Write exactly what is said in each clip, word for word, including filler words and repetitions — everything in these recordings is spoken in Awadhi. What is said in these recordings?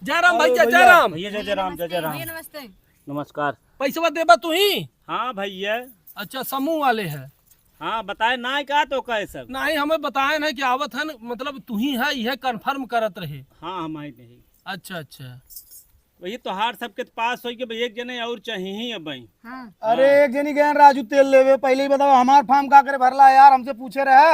जय राम अरे भैया, जय भैया। राम। भैया, जय, जय राम, जय, जय राम। भैया, नमस्ते। नमस्कार। पैसवा देबा तू ही? हाँ भैया। अच्छा, समूह वाले है। हाँ, बताए ना का तो कहे सब। नहीं, हमें बताए ना कि आवत है न, मतलब तू ही है, यह confirm करत रहे। हाँ, हम आई नहीं। अच्छा, अच्छा। वही तोहार सबके पास होई कि भाई एक जने और चाहिए ही अब भाई। हाँ। अरे हाँ। एक जनी गए राजू तेल लेवे, पहले ही बताओ हमार form का करे भरला यार, हमसे पूछे रहे।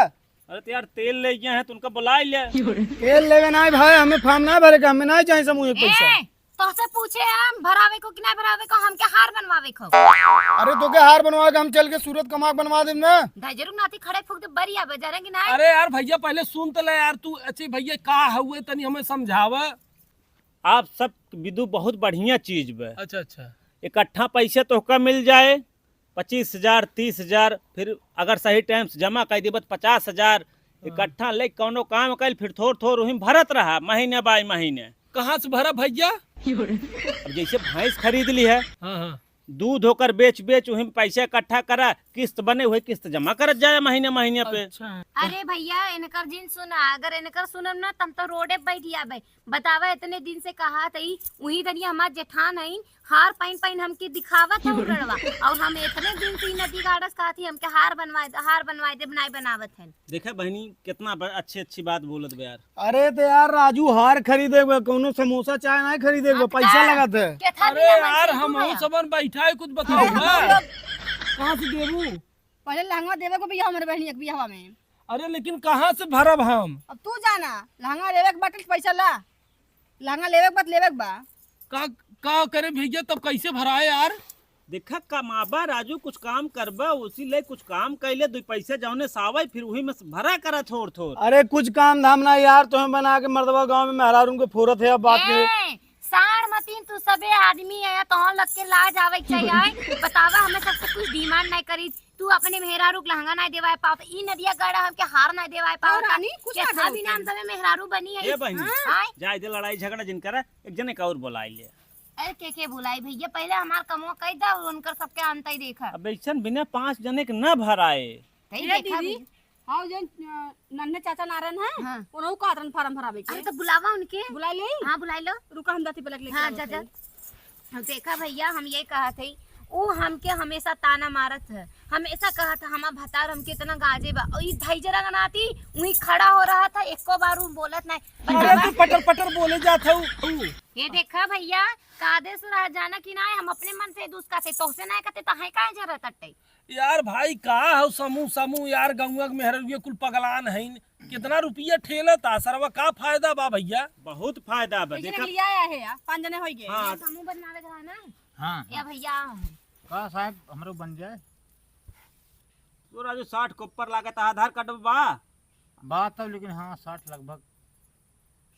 अरे तो यार तेल ले गए हैं तो उनका बुला ले। तेल लेवे ना भाई, हमें form ना भरे के, हमें ना चाहिए समूह एक पैसा। ए, तोहसे पूछे हम भरावे को कि ना भरावे को, हमके हार बनवावे को। अरे तो के हार बनवावे के, हम चल के सूरत कमा के बनवा देब ना। दाई जरूर नाती खड़े फूक दे बरिया बे, जरेंगे ना। अरे यार भैया पहले सुन तो ले यार, तू अच्छे भैया का हुए तनी हमें समझावा। आप सब विदु बहुत बढ़िया चीज बा। अच्छा, अच्छा। इकट्ठा पैसे तोहका मिल जाए, पच्चीस हजार, तीस हजार, फिर अगर सही time से जमा कर देबत पचास हजार, हाँ। इकट्ठा ले कौनो काम कइल, फिर थोर थोर उहिम भरत रहा महीने बाय महीने। कहाँ से भरा भैया? अब जैसे भैंस खरीद ली है, हाँ, हाँ। दूध होकर बेच बेच उहिम पैसा इकट्ठा करा, किस्त बने हुए किस्त जमा करत जाए महीने महीने पे। अच्छा। अरे भैया, इनकर जिन सुना, अगर इनकर सुनम ना, त हम तो रोडे पे बैठ जाबे। बतावा, इतने दिन से कहा थई, उही दनिया हमार जेठान हईन, हार पहिन पहिन हमके दिखावत है उड़ड़वा, और हम इतने दिन से ई नदी गाड़स कहा थी, हमके हार बनवाए दे, हार बनवाए दे, बनाए बनावत है। देखे बहनी, कितना ब-, अच्छी अच्छी बात बोलत बे यार। अरे तो यार राजू, हार खरीदे बा, कौनो समोसा चाय नहीं खरीदे बा, हाँ, तो पैसा का? लगत है। केथा अरे बिना मन यार, से हम तू हो भैया। सबन बैठा है, कुछ बताओ अरे हम ना। लोग कहाँ से देबू? पहले लहंगा देवे को भैया हमारे बहनी एक बियाहवा में। अरे लेकिन कहाँ से भरब हम? अब तू जाना, लहंगा लेवे के बाटे तो पैसा ला, लहंगा लेवे के बाद लेवे के बा। का, का करे भैया, तब कैसे भराए यार? देखा, कमाबा राजू, कुछ काम करबा, उसी ले कुछ काम कैले, दुई पैसा जौने सावै, फिर उही में से भरा करा थोर थोर। अरे कुछ काम धाम ना यार, तोहे बना के मर्दवा गाँव में मेहरारू के फोरत है, अब बात के। ए, साढ़ मतीन, तू सबे आदमी है, तोहन लग के लाज आवे के चाहिए। बतावा, हमें सबसे कुछ demand नहीं करी, तू अपने मेहरारू के लहंगा नहीं देवाए पावत, ई नदिया गड़ा हमके हार नहीं देवाए और पावत। रानी, कुछ ना केथा देवाए बिना हम पाई। सबे मेहरारू बनी है। ए बहनी, हाँ? जाए दे लड़ाई झगड़ा जिन करा, एक जने का और बुलाई ले। अरे के के बुलाई भैया, पहले हमार कमवा कई दा और उनकर सबके अंत ही देखा। अब ऐसन बिना पाँच जने के न भराए। तई ये देखा दीदी, भैया। हाँ, जो, अ, नन्हे चाचा नारायण हैं, हाँ। उन्हों का आतरन form भरावे के। अरे तो बुलावा उनके। बुला ले? हाँ, बुलाई लो। रुका, हम दाती पलक लेके हाँ, आवत जा, जा। हई। देखा भैया, हम ये कहा थे, ऊ हमके हमेशा ताना मारत है, हमेशा कहा था हमार भतार हमके इतना गाजे बा, और ई धैजरा नाती वहीं खड़ा हो रहा था, एको बार ऊ बोलत नहीं। अरे बतावा। तू पटर पटर बोले जात हऊ। ये देखा भैया, कादे से रह जाना कि ना, हम अपने मन से दुष्का से तोहसे ना कहते तो है काहे जरूरत अट्टे? यार भाई का हो समूह समूह यार, गौवा के मेहररुए कुल पगलान हईन, कितना रुपया ठेलता सरवा, का फायदा बा भैया? बहुत फायदा बा। कैसे देखा लिया आया है यार, पाँच जने होई गए। हाँ। ये समूह बनावे के रहा ना। हाँ, या हाँ। भैया। का साहब हमरो बन जाए? तो राजू साठ के ऊपर लागत है, आधार कार्ड बा? बा तब, लेकिन हाँ, साठ लगभग।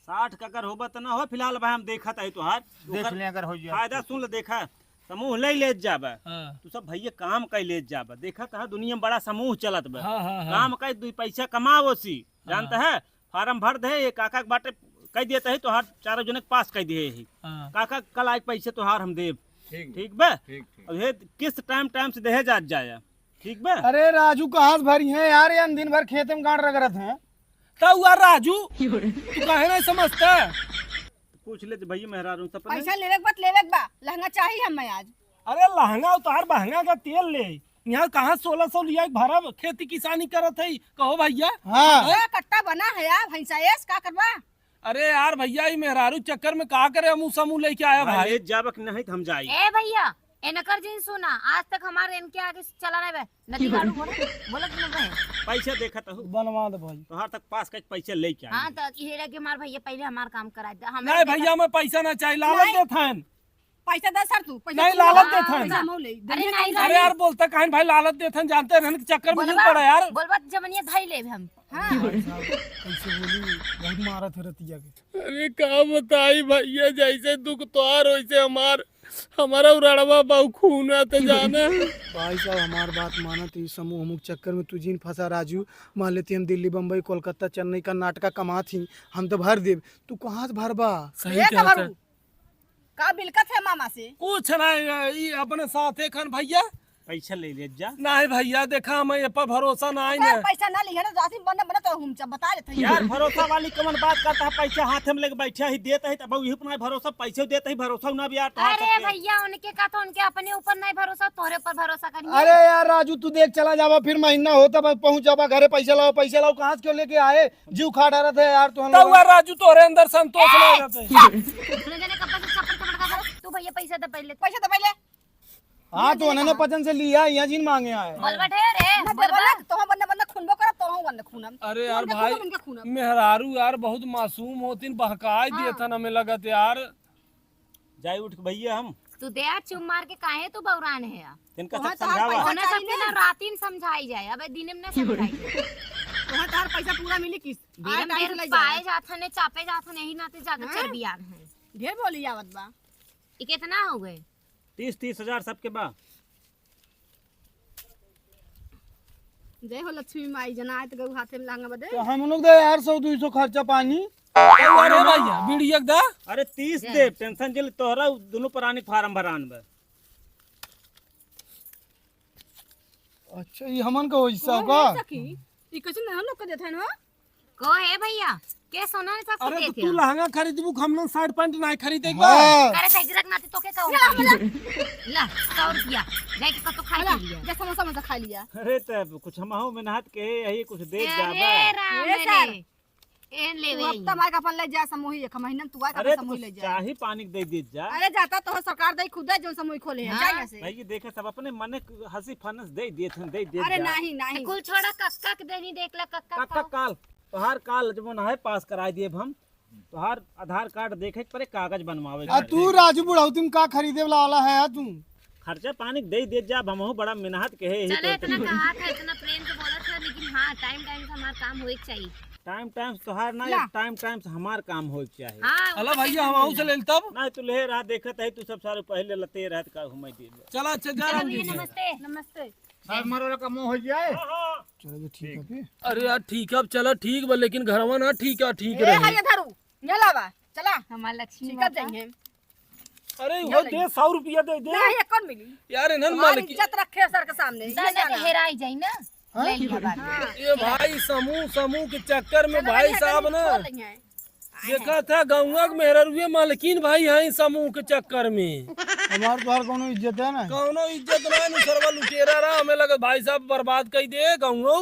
साठ का अगर होबा त ना हो, फिलहाल भाई हम देखत है तोहार। देख ओकर ले अगर हो जाए फायदा तो। सुन ले, देखा, समूह ले लेत जाबा। हाँ। तू सब भैया काम कई लेत जाबा। देखत है दुनिया में बड़ा समूह चलत बा। हाँ, हाँ, हाँ। काम कई, दुई पैसा कमाओ सी, हाँ। जानत है? फार्म भर दे, ये काका के बाटे कई देत है, तोहार चारों जने के पास कई दिहे ही। हाँ। काका कल आए पैसे तोहार हम देब। ठीक बा। ठीक बा? ठीक, ठीक। अब ये किस्त टाइम टाइम से देहे जात जाया। ठीक बा? अरे राजू, कहाँ से भरी है यार, ये दिन भर खेते में गाड़ रगड़त हैं। तउ यार राजू, तू काहे नहीं समझता? पूछ ले भैया मेहरारू सब। पैसा लेवे के बा त लेवे के बा, लहंगा चाही हमें आज। अरे लहंगा उतार, महंगा का तेल ले, यहाँ कहाँ सोलह सौ लिया भरब, खेती किसानी करत है, कहो भैया। हाँ। ए, कट्टा बना है यार, भैंसा एस का करबा? अरे यार भैया, ई मेहरारू चक्कर में का करे, हमू समूह लेके आया भाई, भाई। ले जाबक नहीं त हम जाई। ए भैया, एनकर जिन सुना, आज तक हमारे इनके आगे से चला नहीं बे। नदी गाड़ू बोला, बोलत न बे। पैसा देखत हूँ। बनवा दे भाई। तोहार तक पास का पैसा लेके आई। हाँ, तो ये लगे हमार भैया पहले हमार काम करा दे। हमें नहीं देखत भैया, हमें पैसा ना चाहिए, लालच नहीं। देत हन। पैसा दे सर तू, पैसा नहीं, तू लालच ला। देत हन। पैसा हम ले। अरे दुनिया नहीं, के अरे यार, बोलता काहे भाई, लालच देत हन, जानते रहन के चक्कर में बोलबा, जिन पड़ा यार। बोलबा त जमनिया धाई लेब हम। हाँ। भाई साहब, कैसे बोली, बहुत मारत है रतिया के। अरे का बताई भैया, जैसे दुख तोहार वैसे हमार, हमारा उराड़वा बाऊ खून आते जाने। भाई साहब, हमार बात माना, तो ई समूह हमू के चक्कर में तू जिन फंसा राजू। मान लेती हम दिल्ली, बम्बई, कोलकाता, चेन्नई, कर्नाटका कमात ही, हम तो भर देब, तू कहाँ से भरबा? सही ए कहता। कमरू, का बिलकत है मामा से? कुछ ना, ई अपने साथे खन भैया, पैसा ले ले जा। नहीं भैया, देखा, हमें ये पर भरोसा नहीं है। पैसा ना लिया ना, जाती बन्ना बन्ना तो हम जब बता देते हैं। यार, भरोसा वाली कमन बात करता है, पैसा हाथ में लेके बैठा ही देता है, तब यही अपना भरोसा पैसे देता है, भरोसा ना भी यार, तो अरे भैया, उनके का तो उनके अपने ऊपर नहीं भरोसा, तोरे पर भरोसा करिए। अरे यार राजू, तू देख, चला जावा, फिर महीना होता बस पहुँच जावा घरे, पैसा लाओ, पैसा लाओ, कहाँ से क्यों लेके आए? जीव खा डारा था यार, तो हम तो लोग यार राजू, तोरे अंदर संतोष नहीं रहता है। तूने जाने कब से चपड़ चपड़ का, तू भैया पैसा दे पहले, पैसा दे पहले। हाँ, तो उन्होंने पचन से लिया, यहाँ जिन मांगे आए। बोलबा ढेर है, ना बोलबा। देबा ना, तो हम बन्ना बन्ना खूनबो करब, तो हम बन्ना खूनम। अरे यार भाई, मेहरारू यार बहुत मासूम होतिन, बहकाए दिए थन हमें लगत यार। जाए उठ के भैया हम। तू दे यार चुप मार के, काहे तू बौरान है यार? इनका सब समझावा। उन्हें सब के ना राती में समझाई जाए, अबे दिने में ना समझाई जाए। वहाँ तार पैसा पूरा मिली किस? बेरम बेर पाए जात हने, चापे जात हने, यही नाते ज्यादा चर्बी आन है। ढेर बोली आवत बा। ये कितना हो गए? तीस, तीस हजार सबके बा। जय हो लक्ष्मी माई, जना आए तो गऊ हाथे में लांगा बदे। तो हम लोग दे यार सौ दुई सौ खर्चा पानी। अरे भैया, बीड़ी एक दा। अरे तीस दे, tension जिल तोहरा दोनों प्राणी फार्म भरान बा। अच्छा, ये हमन का हिस्सा का? सखी, ई कैसे ना हम लोग को देते हैं ना? को है भैया? के सोना ने सबको अरे तो देते तू हो? लहंगा खरीदबू, हम लोग shirt pant नहीं खरीदे एक बार। हाँ। करे तो हिजरत नाती तो के कहूँ? ला, सौ रुपया, जाके कतो खा लिया। जा समोसा, समोसा खा लिया। अरे तो कुछ हम हो मेहनत के यही कुछ दे अरे जाबा। राम ए रे। सर। एन लेवे तू हफ्ता मार के अपन ले जा समोही, एक महीना में तू आके अरे अपन तो समोही कुछ ले जा। चाही पानी के दे दे जा। अरे जाता तो सरकार दे खुद है जो समोही खोले है, जा हाँ। यहाँ से। भाई ये देखे सब अपने मने हंसी फनस दे दिए थे, दे दिए अरे जा। नहीं, नहीं। कुल छोड़ा, कक्का के देनी देख ले, कक्का कक्का का। काल। तोहार काल जब ना है पास कराई दिए हम। तोहार आधार कार्ड देखे के परे, कागज बनवावे के आ परे। तू राजू बुढ़ौती में का खरीदे वाला, वाला है तू? खर्चा पानी दे दे जा, हमहू बड़ा मेहनत के है, यही चले, तो इतना कहा था, इतना प्रेम से बोला था, लेकिन हाँ, time time से हमार काम होए के चाहिए। Time time से तोहार ना, ला। Time time से हमार काम होए के चाहिए। हाँ, अला भैया, हम आऊ से ले तब? ना, तू ले रहा, देखत है, तू सब सारे पहले लते रहत का घुमाई दे। चला, अच्छा, जा चलो राम जी। भैया, नमस्ते। नमस्ते। साहब, हमारा का मुंह हो जाए। चलो जी, ठीक है फिर। अरे यार, ठीक है, चला, ठीक बा, लेकिन घरवा ना ठीक है, ठीक ए, रहे। हाँ, ये धरू, ये लावा, चला। हमार लक्ष्मी ठीक है, माता। जाइए। अरे, वो दे, सौ रुपया दे दे। नहीं, ये कौन मिली? यार, इन्हन हमारी मालकिन इज्जत रखे सर के सामने, ये दादा जाना। हेराई जाई ना, हाँ? ले लिया बात। हाँ। ये भाई, समूह, समूह के चक्कर में चलो, भाई बढ़िया, साहब चलो, ना। छोड़ लेंगे। देखा था गौवा के मेहररुए मालकिन भाई हैं समूह के चक्कर में। हमार तोहार कौनो इज्जत है ना? कौनो इज्जत ना है, सरवा लुटेरा रहा, हमें लगे भाई साहब बर्बाद कर दे गौवा।